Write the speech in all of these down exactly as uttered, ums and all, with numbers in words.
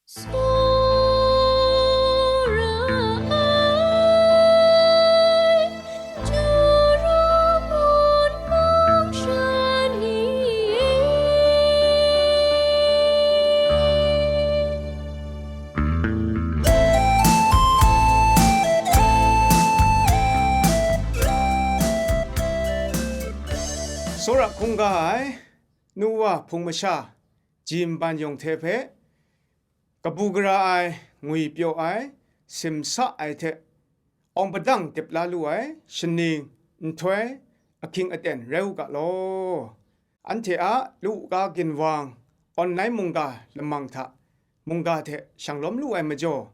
Tsawra ai, Jura mun mung sha ni e. Tsawra hkungga ai, nu wa hpung masha, ji nban yawng hte hpe, kabu gara ai, ngwi pyaw ai, simsa ai hte, awng padang dip la lu ai, shaning, nhtoi, ahkying aten rai u ga law. Anhte a luka ginwang, online mungga lamang hta, mungga hte shanglawm lu ai majaw,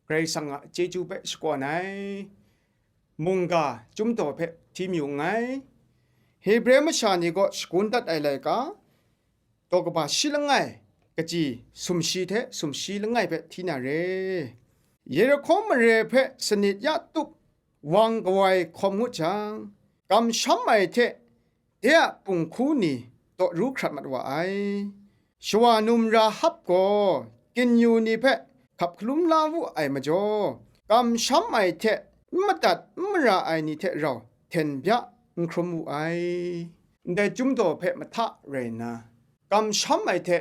Karai Kasang a chyeju hpe shakawn ai. Mungga chyum daw hpe hti mayu nngai. Hebre masha ni kaw shagun dat ai laika, daw kaba shi langai, kaji sumshi hte sumshi langai hpe hti na re. Yerihko mare hpe sanit ya tup wang kawai hkawm ngut jang, kamsham ai hte de a punghku ni daw ru hkrat mat wa ai. Shawa num Rahab gaw kinyu ni hpe hkap hkalum la wu ai majaw, kamsham ai hte n madat n mara ai ni hte rau hten bya n hkrum wu ai. Ndai chyum daw hpe mahta rai nna, kamsham ai hte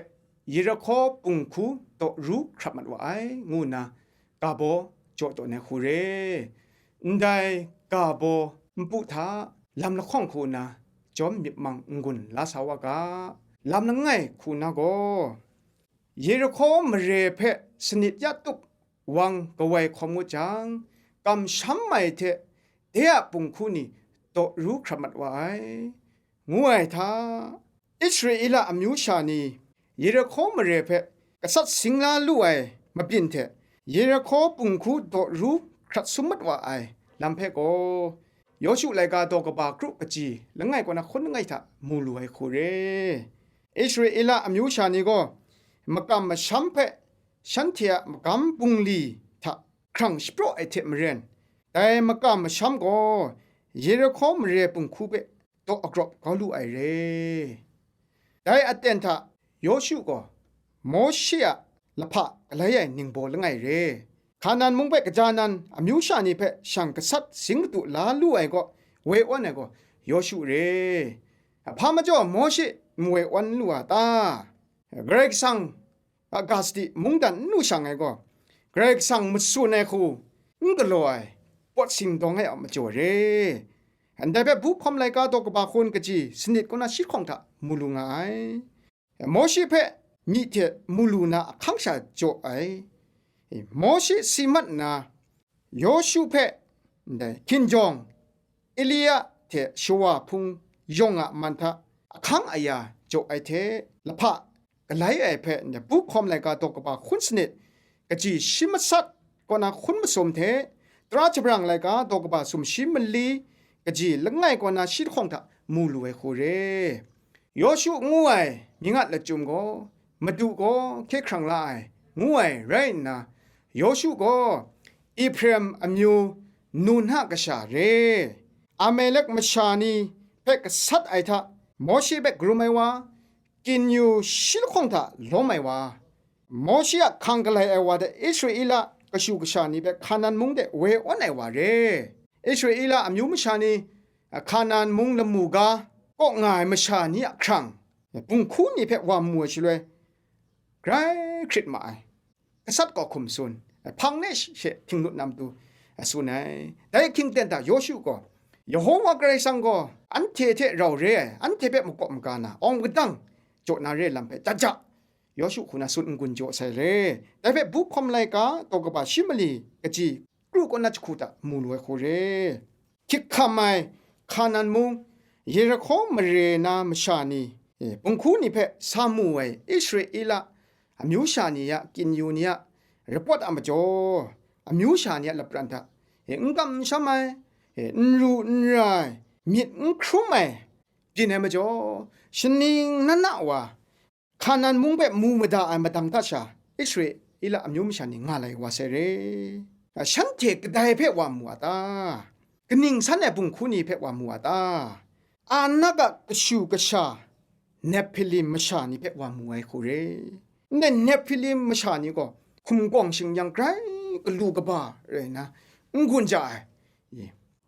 Yerihko punghku daw ru hkrat mat wa ai, ngu nna ga baw jaw tawn ai hku re. Ndai ga baw npu hta lam lahkawng hku nna jawm myit mang n-gun la sa wa ga. Lam langai hku na gaw, Yerihko mare hpe sanit ya tup wang kawai hkawm ngut jang, kamsham ai hte de a punghku ni daw ru hkrat mat wa ai, ngu ai hta, Israela amyu sha ni Yerihko mare hpe gasat sing la lu ai mabyin hte, Yerihko punghku daw ru hkrat sum mat wa ai lam hpe gaw, Yawshu laika daw kaba kru kaji langai kaw na hkun langai hta mu lu ai hku re. Israela amyu sha ni gaw makam masham hpe shanhte a magam bungli hta hkrang shapraw ai hte maren, dai makam masham gaw Yerihko mare punghku hpe daw agrawp kau lu ai re. Dai aten hta Yawshu gaw Mawshe a lahpa galai ai ningbaw langai re. Hkanan mung hpe kaja nan amyu sha ni hpe shang gasat sing madu la lu ai gaw woi awn ai gaw Yawshu re. Hpa majaw Mawshe n woi awn lu a ta? Karai Kasang a ga sadi mungdan n lu shang ai gaw, Karai Kasang matsun ai hku n galaw ai pawt singdawng ai a majaw re. Ndai hpe bu hkawm laika daw kaba hkun kaji sanit kaw na shi hkawng hta mu lu nga ai. Mawshe hpe myi hte mu lu na ahkang sha jaw ai. Mawshe si mat nna, Yawshu hpe ndai hkinjawng, Elia hte shawa hpung yawng a man hta ahkang aya jaw ai hte lahpa galai ai hpe ndai bu hkawm laika daw kaba hkun sanit, kaji shi masat kaw na hkun masum hte, tara shabrang laika daw kaba sumshi mali, kaji langai kaw na shi lahkawng hta mu lu ai hku re. Yawshu ngu ai myit lachyum gaw, Madu gaw hkye hkrang la ai, ngu ai rai nna, Yawshu gaw Ephraim amyu Nun a kasha re. Amalek masha ni hpe gasat ai hta, Mawshe hpe karum ai wa, kinyu shi lahkawng hta lawm ai wa, Mawshe a hkang galai ai wa hte Israela kashu kasha ni hpe Hkanan mung de woi awn ai wa re. Israela amyu masha ni Hkanan mung lamu ga kaw nga ai masha ni a hkrang, punghku ni hpe wa mu ai shaloi, grai hkrit ma ai. Gasat gaw hkum tsun, hpang ne she htinglut na matu tsun ai. Dai ahkying ten hta Yawshu gaw, Yehowa Karai Kasang gaw anhte hte rau re ai, anhte hpe makawp maga na, awng padang jaw na re lam hpe jaja Yawshu hku na tsun n-gun jaw sai re. Dai hpe bu hkawm laika daw kaba shi mali kaji kru kaw na jahku hta mu lu ai hku re. Hkyik hkam ai Hkanan mung, Yerihko mare na masha ni, e, punghku ni hpe sa mu ai Israela amyu sha ni a kinyu ni a rapawt a majaw, amyu sha ni a lapran hta, e, n kamsham ai, e, n ru n ra ai, myit n hkrum ai, byin ai majaw, shaning nana wa, Hkanan mung hpe mu mada ai madang hta sha, Israela amyu masha ni nga lai wa sai re. Shanhte kadai hpe wa mu a ta? Kaning san ai punghku ni hpe wa mu a ta? Anak a kashu kasha Nephilim masha ni hpe wa mu ai hku re. Ndai Nephilim masha ni gaw hkum gawng shing-yang grai galu kaba rai nna, n gun ja ai,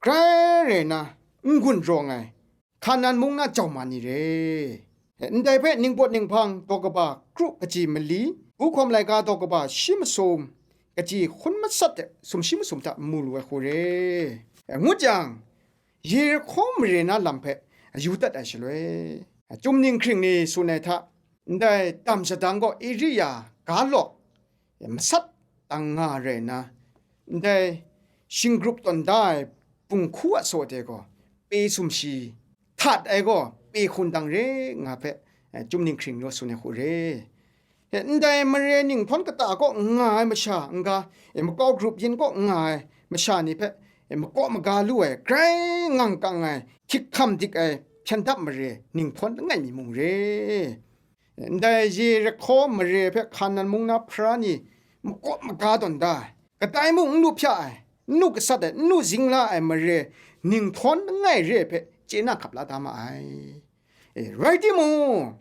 grai rai nna, n gun rawng ai, Hkanan mung na jau ma ni re. Ndai hpe ningpawt ninghpang daw kaba kru kaji mali, Gu Hkawm Laika daw kaba shi masum, kaji hkun masat de sumshi masum hta mu lu ai hku re, ngut yang, Yerihko mare na lam hpe yu dat ai shaloi, Chyum Ninghkring ni tsun ai hta, ndai dam shadang gaw Eria ga lawk masat dang nga rai nna, ndai shinggrup tawn da ai bunghku a saw de gaw pe sumshi, htat ai gaw pe hkun dang re nga hpe, eh, Chyum Ninghkring ni tsun ai hku re. Eh, ndai mare ninghtawn kata kaw nga ai masha n-ga, eh, makau grup yin kaw nga ai masha ni hpe, eh, makaw maga lu ai, grai ngang kang ai, hkyik hkam dik ai, hpyen dap mare ninghtawn langai mi mung re. Ndai Yerihko mare hpe Hkanan mung na hpara ni makaw maga tawn da ai, kadai mung n lu hpya ai, n lu gasat ai, n lu zingla ai mare ninghtawn langai re ai hpe chye na hkap la da ma ai. E, rai timung,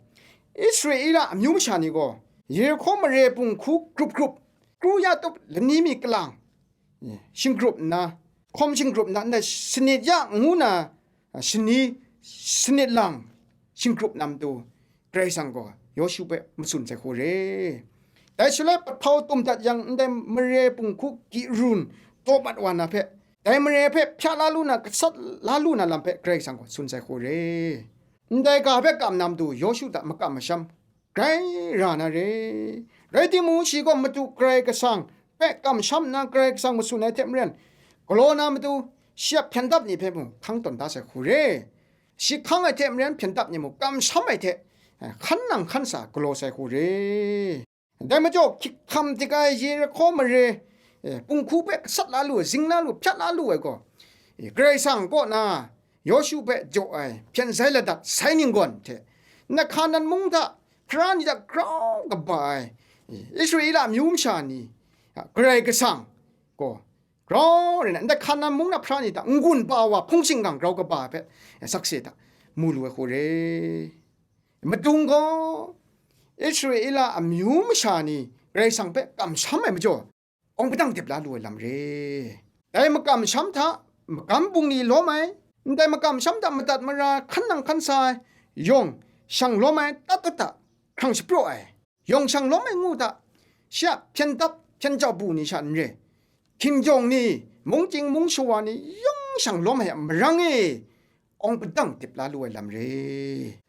Israela amyu masha ni gaw Yerihko mare bunghku grup grup, kru ya tup lani mi kalang, e, shinggrup nna, hkawm shinggrup nna, ndai sanit ya ngu na, a, shani sanit lang shinggrup na matu, Karai Kasang gaw Yawshu hpe matsun sai hku re. Dai shaloi pahtau tum dat yang, ndai mare bunghku kyi run taw mat wa na hpe, dai mare hpe hpya la lu na, gasat la lu na lam hpe Karai Kasang gaw tsun sai hku re. Ndai ga hpe kam na matu, Yawshu hta makam masham grai ra na re. Rai timung, shi gaw matu Karai Kasang hpe kamsham nna, Karai Kasang matsun ai hte maren, galaw na matu, shi a hpyen dap ni hpe mung hkang tawn da sai hku re. Shi hkang ai hte maren, hpyen dap ni mung kamsham ai hte, eh, hkan nang hkan sa galaw sai hku re. Dai majaw, hkyik hkam dik ai Yerihko mare, eh, bunghku hpe gasat la lu, zing la lu, hpyat la lu ai gaw, eh, Karai Kasang kaw na Yawshu hpe jaw ai hpyen zai ladat sai ninggawn hte, Hkanan mung hta hpara ni hta grau kaba ai, eh, Israela amyu masha ni, a, Karai Kasang gaw grau rai nna, ndai Hkanan mung na hpara ni hta n-gun pa wa hpung shingkang grau kaba ai hpe, eh, sakse hta mu lu ai hku re. Madung gaw, Israela amyu masha ni Karai Kasang hpe kamsham ai majaw, awng padang dip la lu ai lam re. Dai makamsham hta magam bungli lawm ai, ndai makamsham hta madat mara hkan nang hkan sa ai, yawng shang lawm ai, tat tat hta hkrang shapraw ai, yawng shang lawm ai ngu hta, shi a hpyen dap hpyen jau bu ni sha n re, hkinjawng ni, mungchying mung shawa ni yawng shang lawm ai a marang e, awng padang dip la lu ai lam re.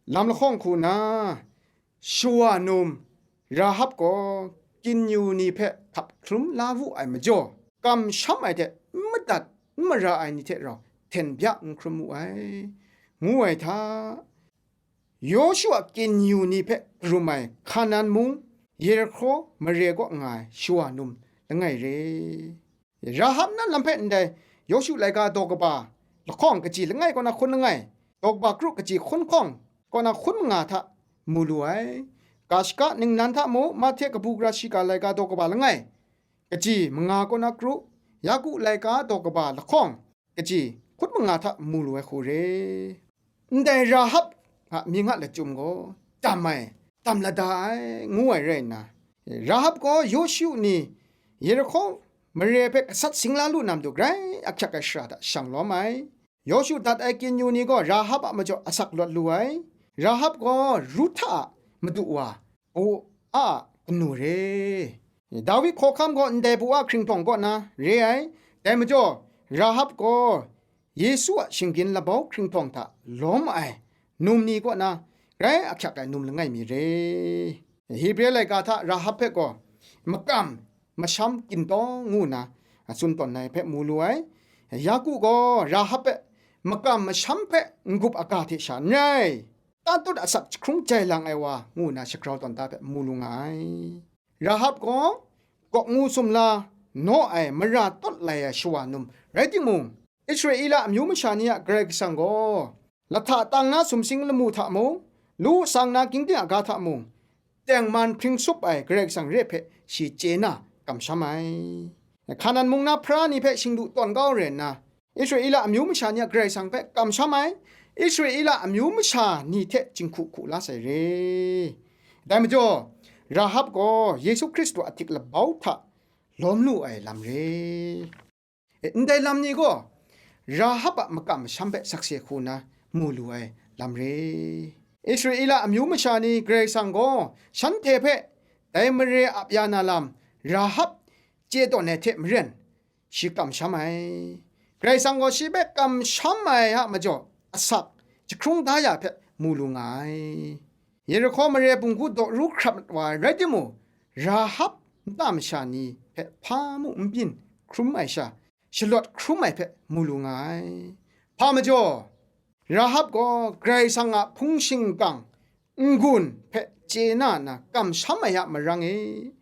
Lam lahkawng hku na, shawa num Rahab gaw kinyu ni hpe hkap hkrum la wu ai majaw, kamsham ai hte n madat n mara ai ni hte rau hten bya n hkrum wu ai, ngu ai hta, Yawshu a kinyu ni hpe karum ai Hkanan mung, Yerihko mare kaw nga ai shawa num langai re. Rahab na lam hpe ndai Yawshu laika daw kaba lahkawng kaji langai kaw na hkun langai, daw kaba kru kaji hkun hkawng kaw na hkun manga hta mu lu ai. Ga shaka ningnan hta mung, Mahte kabu gara shiga laika daw kaba langai, kaji manga kaw na kru, Yaku laika daw kaba lahkawng, kaji hkut manga hta mu lu ai hku re. Ndai Rahab a mying a lachyum gaw dam ai, dam lada ai, ngu ai rai nna, Rahab gaw Yawshu ni Yerihko mare hpe gasat sing la lu na matu grai ahkyak ai shara hta shang lawm ai. Yawshu dat ai kinyu ni gaw Rahab a majaw asak lawt lu ai. Rahab gaw Ruhta a madu wa, Boa a kanu re. Dawi hkawhkam gaw ndai Boa hkringhtawng kaw na re ai. Dai majaw, Rahab gaw Yesu a shinggyim labau hkringhtawng hta lawm ai num ni kaw na grai ahkyak ai num langai mi re. Hebre laika hta Rahab hpe gaw makam masham kintawng ngu nna a tsun tawn ai hpe mu lu ai. Yaku gaw Rahab hpe makam masham hpe n-gup aga hte sha n rai, tatut asak jahkrung jai lang ai wa ngu nna shagrau tawn da hpe mu lu nga ai. Rahab gaw gawk ngu sumla naw ai mara tawt lai ai shawa num rai timung, Israela amyu masha ni a Karai Kasang gaw lahta tang na sumsing lamu hta mung, lu sang na gingding a ga hta mung, tengman hpring sup ai Karai Kasang re hpe shi chye na kamsham ai. Hkanan mung na hpara ni hpe shingdu tawn kau rai nna, Israela amyu masha ni a Karai Kasang hpe kamsham ai, Israela amyu masha ni hte jinghku hku la sai re. Dai majaw, Rahab gaw Yesu Hkristu a htik labau hta lawm lu ai lam re. E, ndai lam ni gaw Rahab a makam masham hpe sakse hku na mu lu ai lam re. Israela amyu masha ni Karai Kasang gaw shanhte hpe dai mare ap ya na lam Rahab chye tawn ai hte maren, shi kamsham ai. Karai Kasang gaw shi hpe kamsham ai a majaw asak jahkrung da ya hpe mu lu nga ai. Yerihko mare bunghku daw ru hkrat mat wa ai rai timung, Rahab nta masha ni hpe hpa mu n byin hkrum ai sha, shalawt hkrum ai hpe mu lu nga ai. Hpa majaw, Rahab gaw Karai Kasang a hpung shingkang n-gun hpe chye na nna kamsham ai a marang e,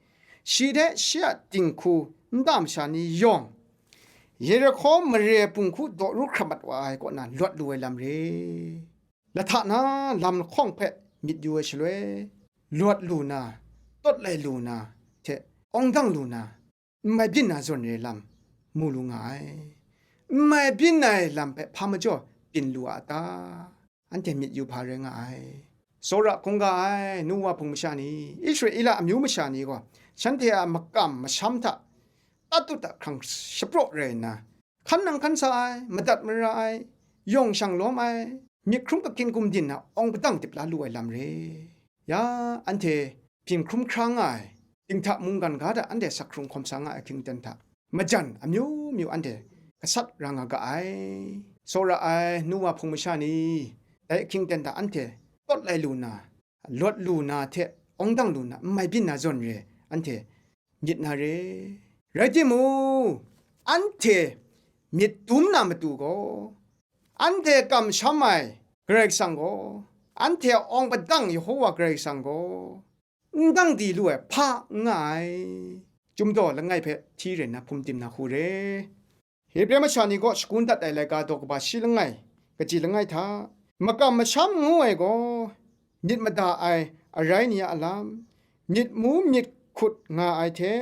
shi hte shi a dinghku nta masha ni yawng, Yerihko mare bunghku daw ru hkrat mat wa ai kaw na lawt lu ai lam re. Lahta na lam lahkawng hpe myit yu ai shaloi, lawt lu na, tawt lai lu na, hte awng dang lu na, n mai byin na zawn re lam mu lu nga ai. N mai byin ai lam hpe hpa majaw byin lu a ta? Anhte myit yu hpa rai nga ai. Tsawra hkungga ai nu wa hpung masha ni, Israela amyu masha ni gaw, shanhte a makam masham hta tatut ahkrang shapraw rai nna, hkan nang hkan sa ai, madat mara ai, yawng shang lawm ai, myit hkrum kahkyin gumdin a awng padang dip la lu ai lam re. Ya, anhte byin hkrum hkra nga ai, dinghta mungkan ga hta anhte sak hkrung hkawm sa nga ai hkying ten hta, majan amyu myu anhte gasat ra nga ga ai. Tsawra ai nu wa hpung masha ni, dai ahkying ten hta anhte tawt lai lu na, lawt lu na hte awng dang lu na, n mai byin na zawn re, anhte myit na re. Rai timung, anhte myit dum na matu gaw, anhte kamsham ai Karai Kasang gaw, anhte a awng padang Yehova Karai Kasang gaw, n dang di lu ai hpa n nga ai. Chyum daw langai hpe hti ren na hpum tim na hku re. Hebre masha ni kaw shagun dat ai laika daw kaba shi langai, kaji langai hta, makam masham ngu ai gaw, myit mada ai arai ni a lam, myit mu myit hkut nga ai hte,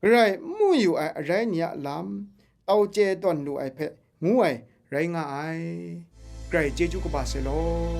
garai n mu yu ai arai ni a lam, tau chye tawn lu ai hpe ngu ai rai nga ai. Grai chyeju kaba sai law.